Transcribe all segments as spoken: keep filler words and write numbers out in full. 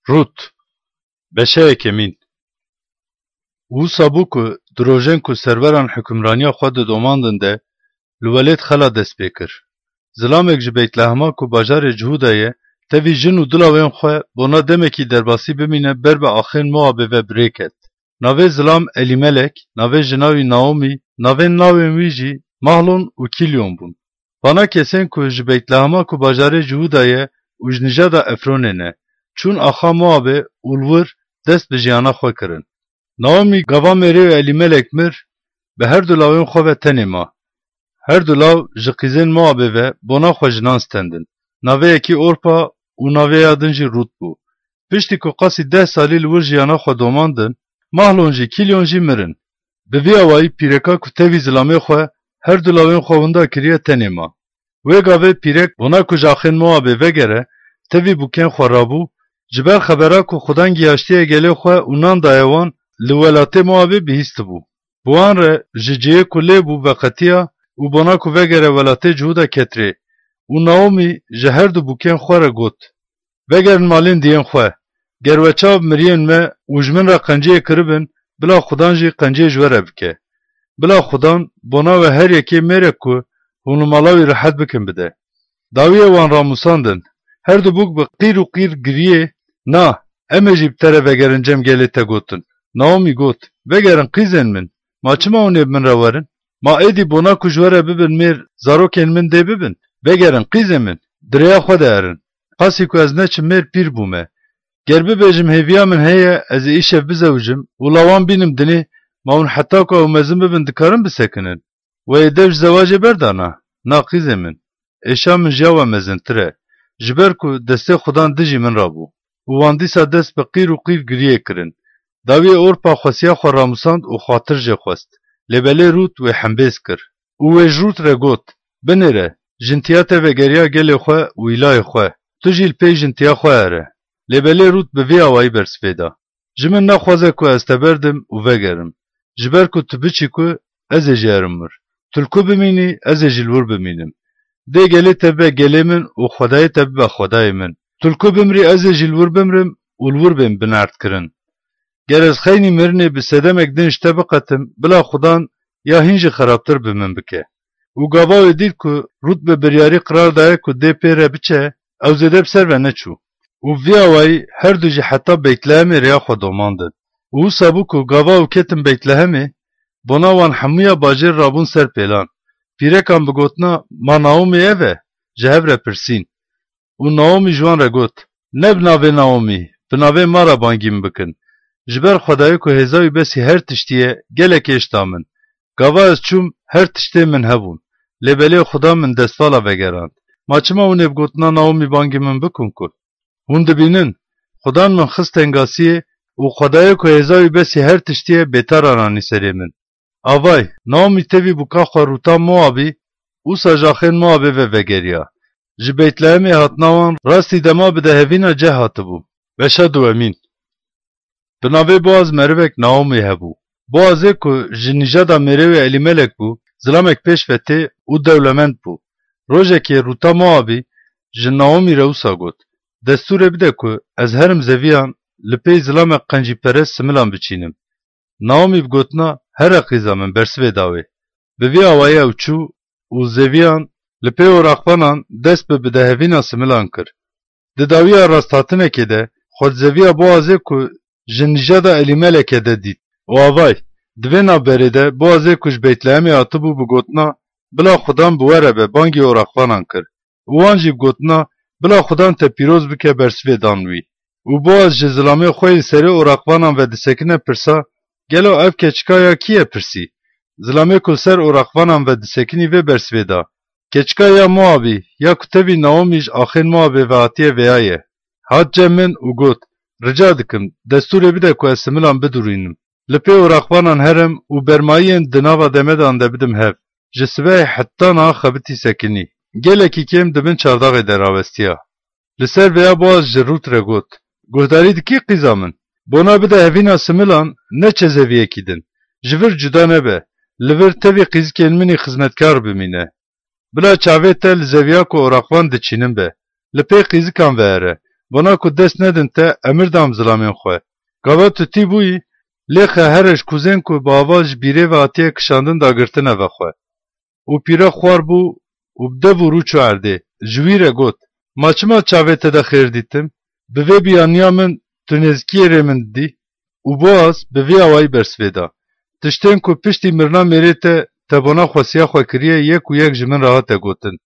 Rût. Beşeyeke mîn. Wisa bû ku di rojên ku serweran hukimraniya xwe didomandin de li welêt xela dest pê kir. Zilamek ji Beytlehema ku bajarê Cihûda ye, tevî jin û du lawên xwe bona demekî derbasî bimîne ber bi axên Moabê ve bi rê ket. Navê zilam Elîmelek, navê jina wî Naomî, navên lawên wî jî Mahlon û Kîlyon bûn. Vana kesên ku ji Beytlehema ku bajarê Cihûda ye û ji nijada Efronê ne, çûn axa Moabê û li wir dest bi jiyana xwe kirin. Naomî gava mêrê wê Elîmelek mir, bi her du lawên xwe ve tenê ma. Her du law ji qîzên Moabê ve bona xwe jinan stendin. Navê yekî Orpa û navê ya din jî Rût bû. Piştî ku qasî deh salî li wir jiyana xwe domandin, Mahlon jî Kîlyon jî mirin. Bi vî awayî pîreka ku tevî zilamê xwe her du lawên xwe winda kiriye tenê ma. Wê gavê pîrek bona ku ji axên Moabê vegere, tevî bûkên xwe rabû, ji ber xebera ku Xudan gihaştiye gelê xwe û nan daye wan, li welatê Moabê bihîstibû. Bi wan re ji cihê ku lê bû veqetiya û bona ku vegere welatê Cihûda ketirê. Û Naomî ji her du bûkên xwe re got, Vegerin malên diyên xwe. Ger we çav miriyên me û ji min re qenciyê kiribin, bila Xudan jî qenciyê ji we re bike. Bila Xudan bona we her yekê mêrek ku hûn li mala wî rehet bikin bide. Dawiyê wan ramûsandin. Her du bûk bi qîr û qîr giriyê, Na, em ê jî bi te re vegerin cem gelê te gotin. Naomî got, Vegerin qîzên min. Ma çima hûn ê bi min re werin? Ma êdî bona ku ji we re bibin mêr, zarokên min dê bibin? Vegerin qîzên min, di rêya xwe de herin. Qasî ku ez neçim mêr pîr bûme. Ger bibêjim hêviya min heye ez ê îşev bizewicim û lawan bînim dinê, ma hûn heta ku ew mezin bibin dikarin bisekinin? We yê dev ji zewacê berdana? Na qîzê min. Êşa min ji ya we mezintir e. Ji ber ku destê Xudan dijî min re bû. Û wan dîsa dest bi qîr û qîr giriyê kirin. Dawiyê Orpa xwesiya xwe ramûsand û xwatir jê xwest. Lê belê Rût wê hembêz kir. Û wê ji Rût re got, Binêre, jintiya te vegeriya gelê xwe û îlayê xwe. Tu jî li pey jintiya xwe here. Lê belê Rût bi vî awayî bersivê da, Ji min nexwaze ku ez te berdim û vegerim. Ji ber ku tu biçî ku, ez ê jî herim wir. Tu li ku bimînî, ez ê jî li wir bimînim. Dê gelê te bibe gelê min û Xwedayê te bibe Xwedayê min. Tu li ku bimrî, ez ê jî li wir bimrim û li wir bên binerdkirin. Ger ez xeynî mirinê bi sedemek din ji te biqetim, bila Xudan ya hîn jî xerabtir bi min bike. Û gava wê dît ku Rût bi biryarî qirar daye ku dê pê re biçe, ew zêde bi ser ve neçû. Û vî awayî her du jî heta Beytlehemê rêya xwe domandin. Û wisa bû ku gava ew ketin Beytlehemê, bona wan hemûya bajêr rabûn ser pêlan. Pîrekan bi gotina, Ma Naomî ev e? Ji hev re pirsîn. Û Naomî ji wan re got, Ne bi navê Naomî, bi navê Mara bangî min bikin. Ji ber Xwedayê ku hêza wî besî her tiştî ye, gelek êşta min. Gava ez çûm, her tiştê min hebûn. Lê belê Xuda min destvala vegerand. Ma çima hûn ê bi gotina Naomî bangî min bikin ku? Hûn dibînin, Xudan min xist tengasiyê û Xwedayê ku hêza wî besî her tiştî ye, bêtaran anî serê min. Avay, Naomî tevî bûka xwe Rûta Moabî, ûsa ji axên Moabê ve vegeriya. Ji Beytlehemê hatina wan rastî dema bidehevîna ceh hatibû. Beşa duwemîn. Bi navê Boaz merivek Naomî hebû. Boazê ku ji nîjada mêrê wê Elîmelek bû, zilamek pêş ve tê û dewlemend bû. Rojekê Rûta Moabî ji Naomî re wisa got, Destûrê bide ku ez herim zeviyan li pey zilamek qencîperest similan biçînim. Naomî bi gotina, Here qîza min, bersivê da wê. Bi vî awayî ew çû û zeviyan li pê oraqvanan dest bi bidehevîna similan kir. Di dawiya rasthatinekê de xwe di zeviya Boazê ku ji nijada Elîmelekê de dît û avay, di vê navberê de Boazê ku ji Beytlehemê hatibû bi gotina, Bila Xudan bi we re be, bangî oraqvanan kir. Û wan jî bi gotina, Bila Xudan te pîroz bike, bersivê dan wî. Û Boaz ji zilamê xwe yê li serê oraqvanan ve disekine pirsa, Gelo ev keçika ya kî ye? Pirsî. Zilamê ku li ser oraqvanan ve disekinî vê bersivê da, Keçika ya Moabî, ya ku tevî Naomî ji axên Moabê ve hatiye vêya ye. Hat cem min û got, Rica dikim, destûrê bide ku ez similan bidurînim. Li pê oraqvanan herim û bermayiyên di nava demedan de bidim hev. Ji sibehê heta niha xebitî sekinî. Gelekî kêm di bin çardaxê de rawestiya. Li ser vêya Boaz ji Rût re got, Guhdarî dikî qîza min? Bona bidehevîna similan, neçe zeviyekî din. Ji vir cuda nebe. Li vir tevî qîzikên min î xizmetkar bimîne. Bila çavê te li zeviya ku oraqvan diçînin be. Li pê qîzikan ve here. Bona ku dest nedin te, emir dam zilamên xwe. Gava tu tî bûyî, lêxe here ji kuzên ku bi aval ji bîrê ve hatiye kişandin dagirtine vexwe. Û pîre xwar bû û bi dev û rû çû erdê. Ji wî re got, "Ma çima çavê te de xêr dîtim? Bi vê biyaniya min tu nêzikiyê rê min didî?" Û Boaz bi vî awayî bersivê da, "Tiştên ku piştî mirina mêrê te te bona xwesiya xwe kiriye, yek û yek ji min re hate gotin.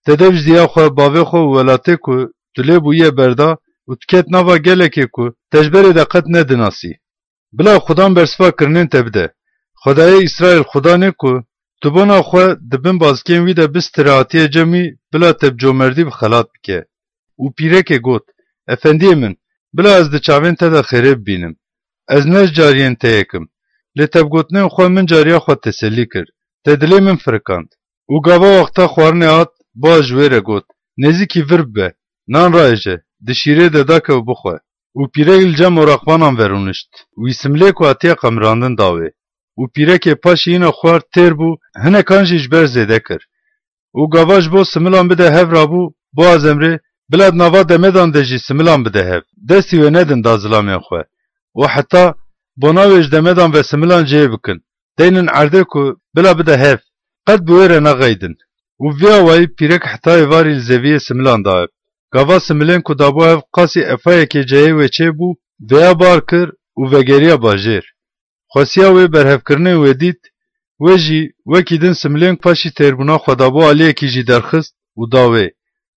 Te dev ji diya xwe, bavê xwe û welatê ku tu lê bûyiye berda û tu ket nava gelekê ku te ji berê de qet nedinasî. Bila Xudan bersiva kirinên te bide. Xwedayê Îsraîl Xudanê ku tu bona xwe di bin bazikên wî de bistire hatiye cem wî, bila te bi comerdî bi xelat bike." Û pîrekê got, "Efendiyê min, bila ez di çavên te de xêrê bibînim. Ez ne ji cariyên te yek im. Lê te bi gotinên xwe min cariya xwe tesellî kir. Te dilê min firikand." Û gava wexta xwarinê hat, Boaz ji wê re got, "Nêzîkî vir bibe, nan raêje, di şîrê de dake û bixwe." Û pîrek li cem oraqvanan ve rûnişt. Wî simlê ku hatiye qemirandin da wê. Û pîrekê paşî hîna xwar têr bû, hinekan jî ji ber zêde kir. Û gava ji bo similan bide hev rabû, Boaz emrê, "Bila di nava demedan de jî similan bide hev. Destî wê nedin da zilamên xwe. Û heta bona wê ji demedan ve similan cihê bikin. Deynin erdê ku bila bide hev. Qet bi wê re nexeydin." Û vî awayî pîrek heta êvarî li zeviyê similan da hev. Gava similên ku dabû hev qasî efayekê cihê wê çêbû, vêya bar kir û vegeriya bajêr. Xwesiya wê berhevkirinên wê dît, wê jî wekî din similên paşî têrbûna xwe dabû aliyekî jî derxist û da wê.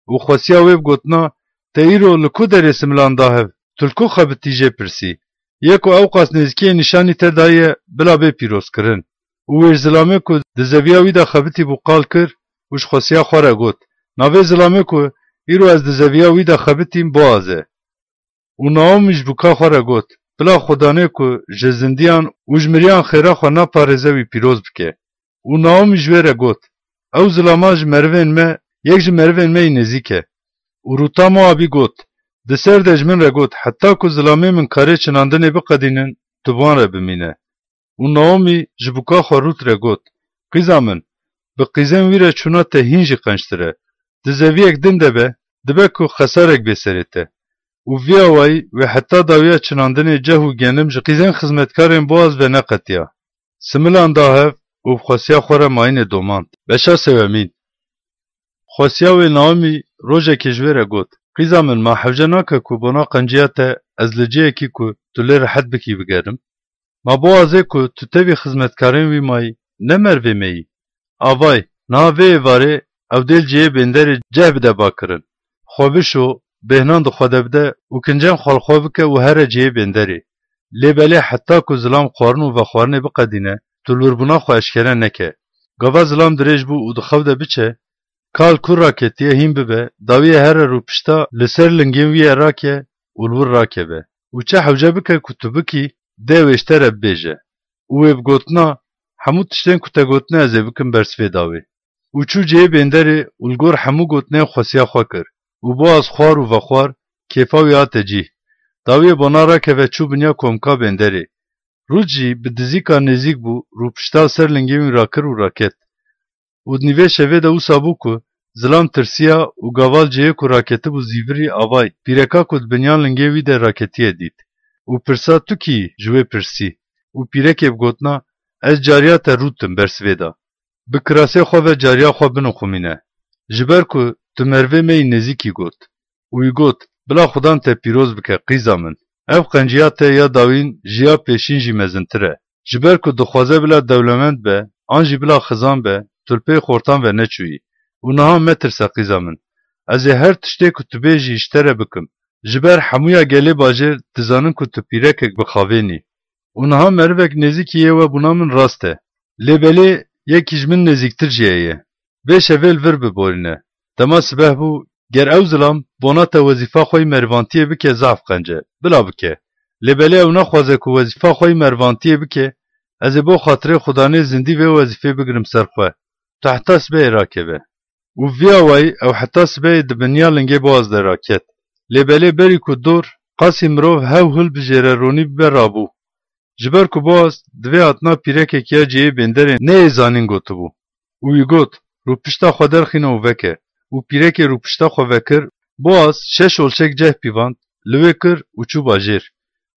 Û xwesiya wê bi gotina, "Te îro li ku derê similan da hev? Tu li ku xebitî jê pirsî? Yê ku ewqas nêzîkiyê nîşanî te daye, bila bê pîrozkirin." Û wê ji zilamê ku di zeviya wî de xebitî bû qal kir û ji xwesiya xwe re got, "Navê zilamê ku îro ez di zeviya wî de xebitîm, Boaz e." Û Naomî ji bûka xwe re got, "Bila Xudanê ku ji zindiyan û ji miriyan xêra xwe naparêze wî pîroz bike." Û Naomî ji wê re got, "Ew zilama ji merivên me, yek ji merivên me yî nêzîk e." Û Rûta Moabî got, "Di ser de ji min re got, heta ku zilamê min karê çinandinê biqedînin, tu bi wan re bimîne." Û Naomî ji bûka xwe Rût re got, "Qîza min, bi qîzên wî re çûna te hîn jî qenctir e. Di zeviyek din de be, dibe ku xesarek bê serê te." Û vî awayî wê heta dawiya çinandinê ceh û genim ji qîzên xizmetkarên Boaz ve neqetiya. Similan da hev û bi xwesiya xwe re mayînê domand. Beşa sewemîn. Xwesiya wê Naomî rojekê ji wê re got, "Qîza min, ma hewce nake ku bona qenciya te ez li cihekî ku tu lê rehet bikî bigerim? Ma Boazê ku tu tevî xizmetkarên wî mayî, ne mervê me yî? Avay, niha vê êvarê ew dê li cihê bênderê ceh bide bakirin. Xwe bişo, bêhnan di xwe de bide û kincên xwe li xwe bike û here cihê bênderê. Lê belê heta ku zilam xwarin û vexwarinê biqedîne, tu li wir bûna xwe eşkere neke." Gava zilam dirêj bû û di xew de biçe, kal ku raketiye hîn bibe, dawiye here rûpişta li ser lingên wî ye rake û li wir rakeve. Û çi hewce bike ku tu bikî, dê wê ji te re bibêje. Û wê bi gotina, "Hemû tiştên ku te gotine ez ê bikim," bersivê da wê. Û çû cihê bênderê û li gor hemû gotinên xwesiya xwe kir. Û Boaz xwar û vexwar, kêfa wî hate cî. Dawiyê bona rakeve çû binya komka bênderê. Rût jî bi dizîka nêzîk bû, rûpişta ser lingê wî rakir û raket. Û di nîvê şevê de wisa bû ku zilam tirsiya û gaval cihê ku raketibû zîvirî avay, pîreka ku di binyan lingê wî de raketiye dît. Û pirsa, "Tu kî yî?" ji wê pirsî. Û pîrekê bi gotina, "Ez cariya te Rût im," bersivê da. "Bi kirasê xwe ve cariya xwe binixumîne. Ji ber ku tu merivê me yî nêzîkî," got. Û wî got, "Bila Xudan te pîroz bike, qîza min. Ev qenciya te ya dawîn ji ya pêşîn jî mezintir e. Ji ber ku dixwaze bila dewlemend be, an jî bila xizan be, tu li pê xortan ve neçûyî. Û niha metirse, qîza min. Ez ê her tiştê ku tu bêjî ji te re bikim. Ji ber hemûya gelê bajêr dizanin ku tu pîrekek bi xavên î. Û niha merivek nêzîkî yê we bûna min rast e. Lê belê yekî ji min nêzîktir jî heye. Vê şevê li vir biborîne. Dema sibeh bû, ger ew zilam bona te wezîfa xwe yî merivantiyê bike, zehf qenc e. Bila bike. Lê belê ew naxwaze ku wezîfa xwe yî merivantiyê bike, ez ê bo xatirê Xudanê zindî vê wezîfê bigrim ser xwe. Tu heta sibehê rakeve." Û vî awayî ew heta sibehê di binya lingê Boaz de raket. Lê belê berî ku dor, qasî mirov hew hil bijêre ronî bibe, rabû. Ji ber ku Boaz di vê hatina pîrekek ya cihê bênderê neyê zanîn gotibû. Û wî got, "Rûpişta xwe derxîne û veke." Û pîrekê rûpişta xwe vekir Boaz şeş olçek ceh pîvand, li wê kir û çû bajêr.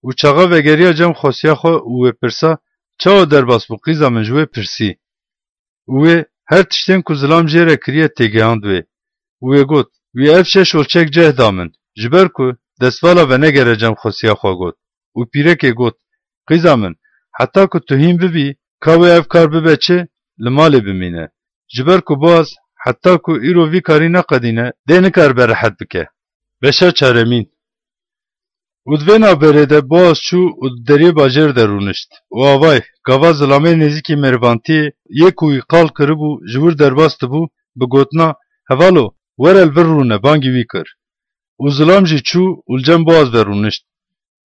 Û çaxa vegeriya cem xwesiya xwe û wê pirsa, "Çawa derbas bû, qîza min?" ji wê pirsî. Û wê her tiştên ku zilam jê re kiriye têgihand wê. Û wê got, "Wî ev şeş olçek ceh da min, ji ber ku destvala venegere cem xwesiya xwe," got. Û pîrekê got, "Qîza min, heta ku tu hîn bibî, ka wê ev kar bibe çi, li malê bimîne. Ji ber ku Boaz heta ku îro vî karî neqedîne, dê nikaribe rehet bike." Beşa çaremîn. Û di vê navberê de Boaz çû û di deriyê bajêr de rûnişt. Û avay, gava zilamê nêzîkî merivantiyê yê ku wî qal kiribû, ji wir derbas dibû, bi gotina, "Hevalo, were li vir rûne," bangî wî kir. Û zilam jî çû û li cem Boaz ve rûnişt.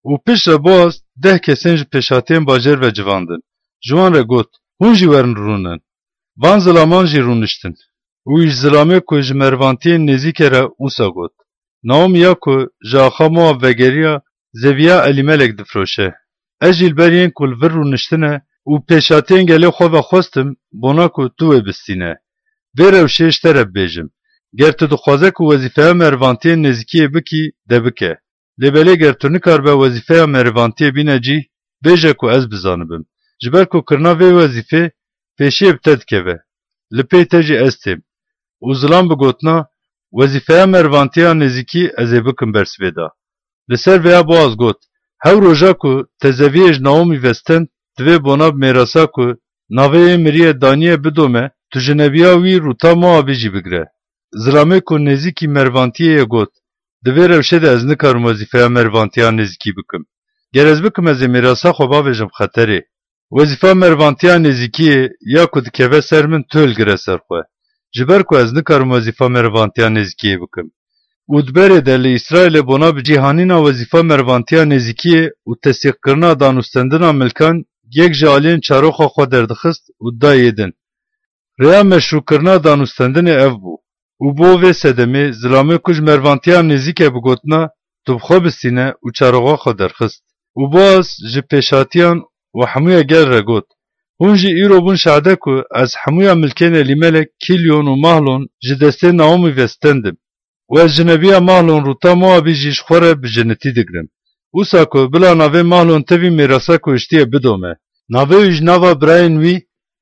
Û piştre Boaz deh kesên ji pêşhatiyên bajêr ve civandin. Ji wan re got, "Hûn jî werin rûnin." Van zilaman jî rûniştin. Û ji zilamê ku ji merivantiyên nêzîkê re wisa got, "Naomiya ku ji axa Moab vegeriya, zevîya Elîmelek difiroşe. Ez jî li ber yên ku li vir rûniştine û pêşhatiyên gelê xwe ve xwestim, bona ku tu wê bistîne. Vê rewşê ji te re bibêjim. Ger tu dixwaze ku wezîfeya merivantiyên nêzîkiyê bikî, de bike. Lê belê ger tu nikaribe wezîfeya merivantiyê bîne cî, bêje ku ez bizanibim. Ji ber ku kirina vê wezîfê pêşiyê bi te dikeve. Li pey te jî ez têm." Û zilam bi gotina, "Wezîfeya merivantiya nêzîkî ez ê bikim," ber sibê da. Li ser vêya Boaz got, "Hew roja ku te zeviyê ji Naomî ve stend, divê bona bi mêrasa ku navê yê miriyê daniye bidome, tu ji nebiya wî Rûta Moabî jî bigire." Zilamê ku nêzîkî merivantiyê ye got, "Di vê rewşê de ez nikarim wezîfeya merivantiya nêzîkî bikim. Ger ez bikim, ez ê mêrasa xwe bavêjim xeterê. Wezîfa merivantiya nêzîkiyê ya ku dikeve ser min, tu hilgire ser xwe. Ji ber ku ez nikarim wezîfa merivantiya nêzîkiyê bikim." Û di berê de li Îsraîlê bona bi cîhanîna wezîfa merivantiya nêzîkiyê û tesîqkirina danûstendina milkan yek ji aliyên çaroxa xwe derdixist û didayê din. Rêya meşrûkirina danûstendinê ev bû. Û bo vê sedemê zilamê ku ji merivantiya nêzîk e bi gotina, "Tu bi xwe bistîne," û çaroxa xwe derxist. Û Boaz ji pêşhatiyan û hemûya gel re got, "Hûn jî îro bûn şahde ku ez hemûya milkên Elîmelek, Kîlyon û Mahlon ji destê Naomî ve stendim. Û ez ji nebiya Mahlon Rûta Moabî jî ji xwe re bi jinitî digirim. Wisa ku bila navê Mahlon tevî mêrasa ku hiştiye bidome. Navê wî ji nava birayên wî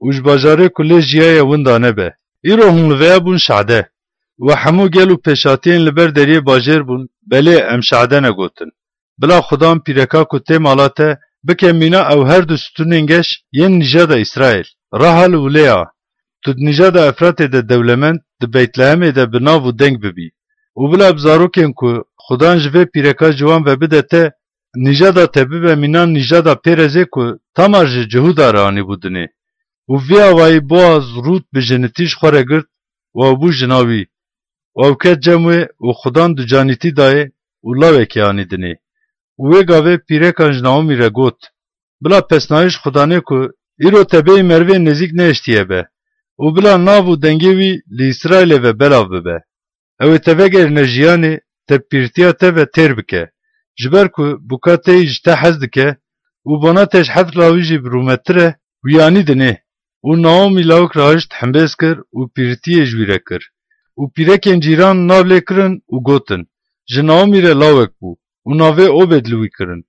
û ji bajarê ku lê jiyaye winda nebe. Îro hûn li vêya bûn şahde. We hemû gel û pêşhatiyên li ber deriyê bajêr bûn, belê em şahde negotin. Bila Xudan pîreka ku tê mala te bike mîna ew her du stûnên geş yên nîjada Îsraîl, Rahel û Lêa. Tu di nîjada Efratê de dewlemend, di Beytlehemê de bi nav û deng bibî. Û bila bi zarokên ku Xudan ji vê pîreka ciwan ve bide te, nîjada te bibe mîna nîjada Pêrezê ku Tamar ji Cihûda re anîbû dinê." Û vî awayî Boaz Rût bi jinitî ji xwe re girt û ew bû jina wî. Û ew ket cem wê û Xudan du canîtî dayê û lawekî anî dinê. Û wê gavê pîrekan ji Naomî re got, "Bila pesnayîş Xudanê ku îro te bêyî merivên nêzîk nehiştiye be û bila nav û dengê wî li Îsraîlê ve belav bibe. Ew ê te vegerîne jiyanê, te bi pîrtiya te ve têr bike. Ji ber ku bûka te yî ji te hez dike û bona te ji heft lawî jî bi rûmettir e, wî anî dinê." Û Naomî lawik rahişt, hembêz kir û pîrtiyê ji wî re kir. Û pîrekên cîran nav lê kirin û gotin, "Ji Naomî re lawek bû." Û navê Obed li wî kirin.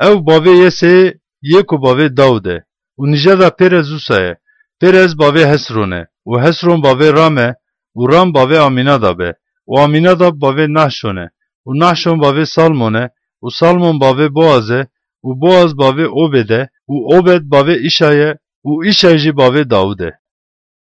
Ew bavê Yeseyê yê ku bavê Dawid e. Û nîjada Pêrez wisa ye. Pêrez bavê Hesron e. Û Hesron bavê Ram e. Û Ram bavê Amînadab e. Û Amînadab bavê Nahşon e. Û Nahşon bavê Salmon e. Û Salmon bavê Boaz e. Û Boaz bavê Obed e. Û Obed bavê Îşay e. Û Îşay jî bavê Dawid e.